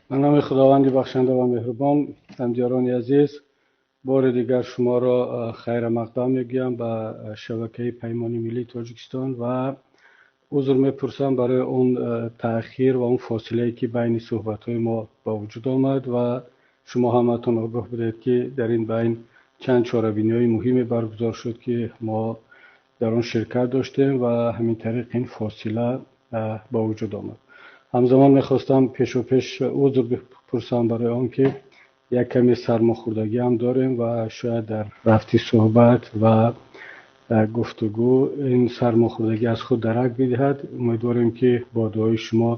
Ба номи Худованди бахшанда ва меҳрубон. Ҳамдиёрони азиз, бори дигар шуморо хайрамақдам мегӯям ба шабакаи Паймони Миллии Тоҷикистон ва узр мепурсам барои он таъхир ва он фосилае, ки байни суҳбатҳои мо ба вуҷуд омад. Ва шумо ҳамаатон огоҳ будед, ки дар ин байн чанд чорабиниҳои муҳиме баргузор шуд, ки мо дар он ширкат доштем ва ҳамин тариқ ин фосила ба вуҷуд омад. Ҳамзамон мехостам пешопеш узр бипурсам барои он ки як каме сармохӯрдагӣ ҳам дорем ва шояд дар рафти суҳбат ва гуфтугӯ ин сармохӯрдагӣ аз худ дарак бидиҳад. Умедворем, ки бо дуои шумо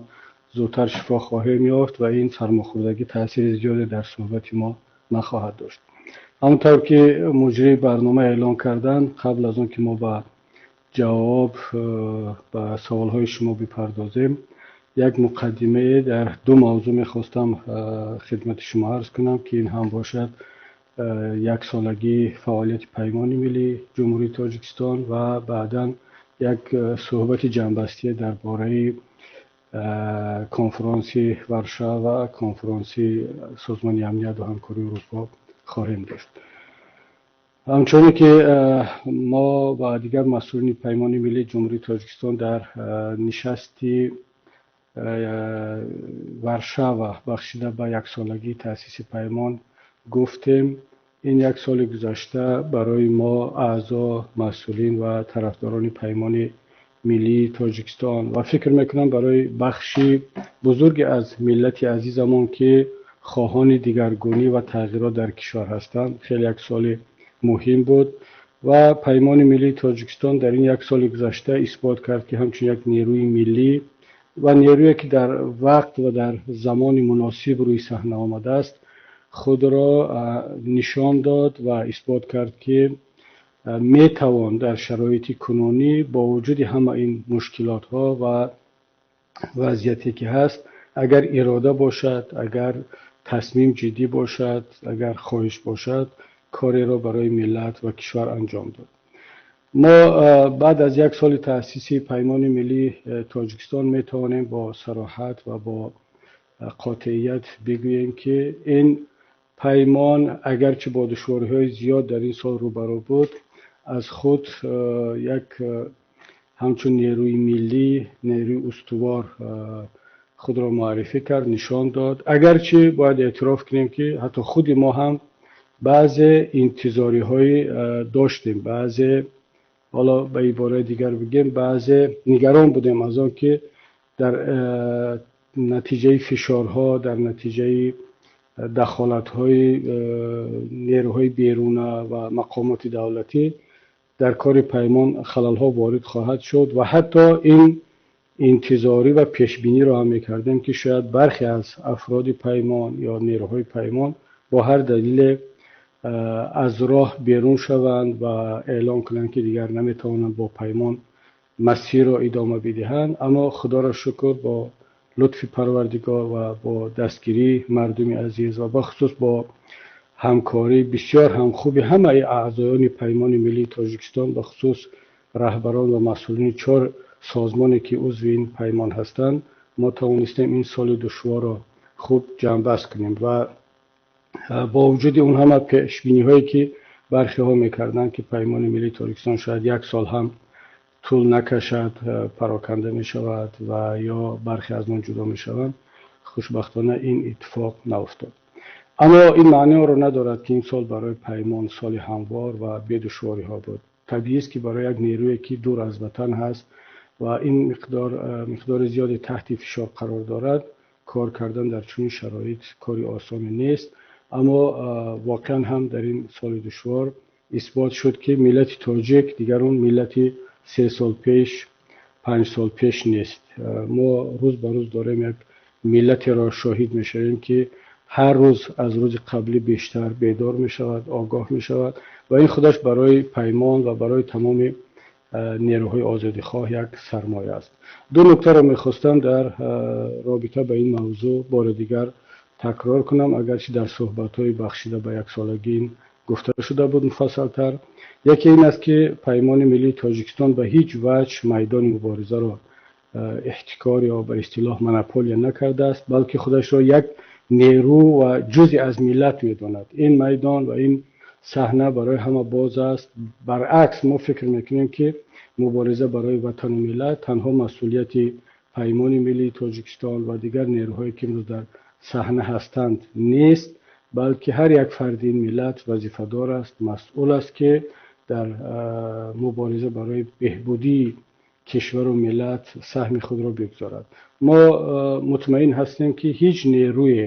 зудтар шифо хоҳем ёфт ва ин сармохӯрдагӣ таъсири зиёде дар суҳбати мо нахоҳад дошт. Ҳамонтавр ки муҷрии барнома эълон карданд, қабл аз он ки мо ба ҷавоб ба саволҳои шумо бипардозем, як муқаддимае дар ду мавзӯъ мехостам хидмати шумо арз кунам, ки ин ҳам бошад яксолагии фаъолияти Паймони Миллии Ҷумҳурии Тоҷикистон ва баъдан як суҳбати ҷамъбастӣ дар бораи конфронси Варшава, конфронси Созмони амният ва ҳамкории Аврупо хоҳем дошт. Ҳамчуне ки мо ва дигар масъулини Паймони Миллии Ҷумҳурии Тоҷикистон дар нишасти Варшава, бахшида ба яксолагии таъсиси паймон, гуфтем, ин як соли гузашта барои мо, аъзо, масъулин ва тарафдорони Паймони Миллии Тоҷикистон, ва фикр мекунам, барои бахши бузурге аз миллати азизамон, ки хоҳони дигаргунӣ ва тағйирот дар кишвар ҳастанд, хеле як соли муҳим буд. Ва Паймони Миллии Тоҷикистон дар ин як соли гузашта исбот кард, ки ҳамчун як нерӯи миллӣ ва нерӯе, ки дар вақт ва дар замони муносиб рӯи саҳна омадааст, худро нишон дод ва исбот кард, ки метавон дар шароити кунунӣ, бо вуҷуди ҳама ин мушкилотҳо ва вазъияте ки ҳаст, агар ирода бошад, агар тасмим ҷиддӣ бошад, агар хоҳиш бошад, кореро барои миллат ва кишвар анҷом дод. Мо баъд аз як соли таъсиси Паймони Миллии Тоҷикистон метавонем бо сароҳат ва бо қотеият бигӯем, ки ин паймон, агарчи бо душвориҳои зиёд дар ин сол рӯбарӯ буд, аз худ як ҳамчун нерӯи миллӣ, нерӯи устувор худро муаррифӣ кард, нишон дод. Агарчи бояд эътироф кунем, ки ҳатто худи мо ҳам баъзе интизориҳое доштем, баъзе, ҳоло ба ибораи дигар бигем, баъзе нигарон будем аз он ки дар натиҷаи фишорҳо, дар натиҷаи дахолатҳои нерӯҳои беруна ва мақомоти давлатӣ дар кори паймон халалҳо ворид хоҳад шуд. Ва ҳатто ин интизорӣ ва пешбиниро ҳам мекардем, ки шояд бархе аз афроди паймон ё нерӯҳои паймон бо ҳар далеле аз роҳ берун шаванд ва эълон кунанд, ки дигар наметавонанд бо паймон масирро идома бидиҳанд. Аммо худоро шукр, бо лутфи Парвардигор ва бо дастгирии мардуми азиз ва бахусус бо ҳамкории бисёр ҳам хуби ҳамаи аъзоёни Паймони Миллии Тоҷикистон, бахусус раҳбарон ва масъулини чор созмоне, ки узви ин паймон ҳастанд, мо тавонистем ин соли душворро хуб ҷамъбаст кунем. Ва бо вуҷуди он ҳама пешбиниҳое, ки бархеҳо мекарданд, ки Паймони Миллии Тоҷикистон шояд як сол ҳам тӯл накашад, пароканда мешавад ва ё бархе аз он ҷудо мешаванд, хушбахтона ин иттифоқ науфтод. Аммо ин маъниро надорад, ки ин сол барои паймон соли ҳамвор ва бедушвориҳо буд. Табиист, ки барои як нерӯе, ки дур аз ватан ҳаст ва ин миқдори зиёде таҳти фишор қарор дорад, кор кардан дар чунин шароит кори осоне нест. Аммо воқеан ҳам дар ин соли душвор исбот шуд, ки миллати тоҷик дигар он миллати 3 сол пеш, 5 сол пеш нест. Мо рӯз ба рӯз дорем як миллатеро шоҳид мешавем, ки ҳар рӯз аз рӯзи қаблӣ бештар бедор мешавад, огоҳ мешавад, ва ин худаш барои паймон ва барои тамоми нерӯҳои озодихоҳ як сармоя аст. Ду нуктаро мехостам дар робита ба ин мавзӯъ бори дигар такрор кунам, агарчи дар суҳбатҳои бахшида ба яксолагӣ ин гуфта шуда буд муфассалтар. Яке ин аст, ки Паймони Миллии Тоҷикистон ба ҳеҷ ваҷҳ майдони муборизаро эҳтикор ё ба истилоҳ монополия накардааст, балки худашро як нерӯ ва ҷузъе аз миллат медонад. Ин майдон ва ин саҳна барои ҳама боз аст. Баръакс, мо фикр мекунем, ки мубориза барои ватану миллат танҳо масъулияти Паймони миллии Тоҷикистон ва дигар нерӯҳое, ки имрӯз дар саҳна ҳастанд, нест, балки ҳар як фарди ин миллат вазифадор аст, масъул аст, ки дар мубориза барои беҳбудии кишвару миллат саҳми худро бигузорад. Мо мутмаин ҳастем, ки ҳеҷ нерӯе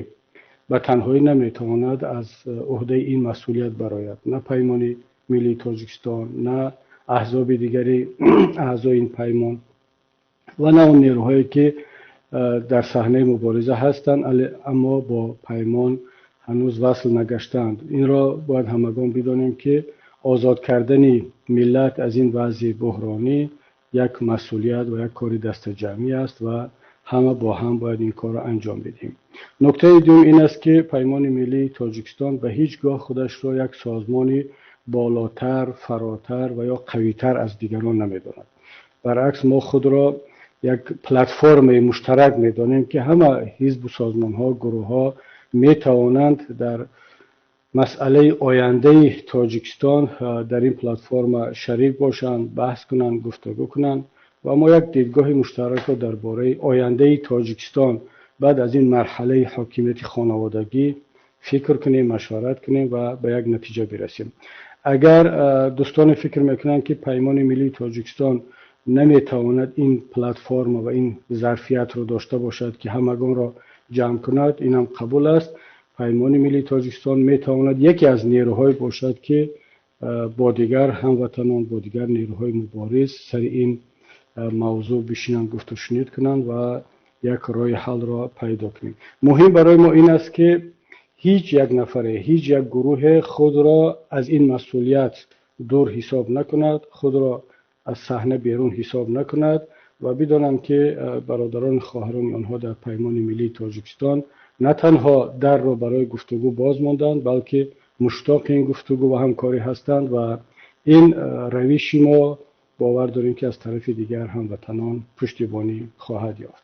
ба танҳоӣ наметавонад аз уҳдаи ин масъулият барояд. На Паймони миллии Тоҷикистон, на аҳзоби дигари аъзои ин паймон ва на он нерӯҳое, ки дар саҳнаи мубориза ҳастанд, аммо бо паймон ҳанӯз васл нагаштаанд. Инро бояд ҳамагон бидонем, ки озод кардани миллат аз ин вазъи буҳронӣ як масъулият ва як кори дастаҷамъӣ аст ва ҳама бо ҳам бояд ин корро анҷом бидиҳем. Нуктаи дуюм ин аст, ки Паймони миллии Тоҷикистон ба ҳеҷ гоҳ худашро як созмони болотар, фаротар ва ё қавитар аз дигарон намедонад. Баръакс, мо худро як платформаи муштарак медонем, ки ҳама ҳизбу созмонҳо, гурӯҳҳо метавонанд дар масъалаи ояндаи Тоҷикистон дар ин платформа шарик бошанд, баҳс кунанд, гуфтугӯ кунанд ва мо як дидгоҳи муштаракро дар бораи ояндаи Тоҷикистон баъд аз ин марҳалаи ҳокимияти хонаводагӣ фикр кунем, машварат кунем ва ба як натиҷа бирасем. Агар дӯстоне фикр мекунанд, ки Паймони миллии Тоҷикистон наметавонад ин платформа ва ин зарфиятро дошта бошад, ки ҳамагонро ҷамъ кунад, инам қабул аст. Паймони миллии Тоҷикистон метавонад яке аз нерӯҳое бошад, ки бо дигар ҳамватанон, бо дигар нерӯҳои мубориз сари ин мавзӯъ бишинанд, гуфтушунид кунанд ва як роҳи ҳалро пайдо кунем. Муҳим барои мо ин аст, ки ҳеҷ як нафаре, ҳеҷ як гурӯҳе худро аз ин масъулият дур ҳисоб накунад, худро аз саҳна берун ҳисоб накунад ва бидонанд, ки бародарону хоҳарони онҳо дар Паймони миллии Тоҷикистон на танҳо дарро барои гуфтугӯ боз монданд, балки муштоқи ин гуфтугӯ ва ҳамкорӣ ҳастанд ва ин равиши мо бовар дорем, ки аз тарафи дигар ҳамватанон пуштибонӣ хоҳад ёфт.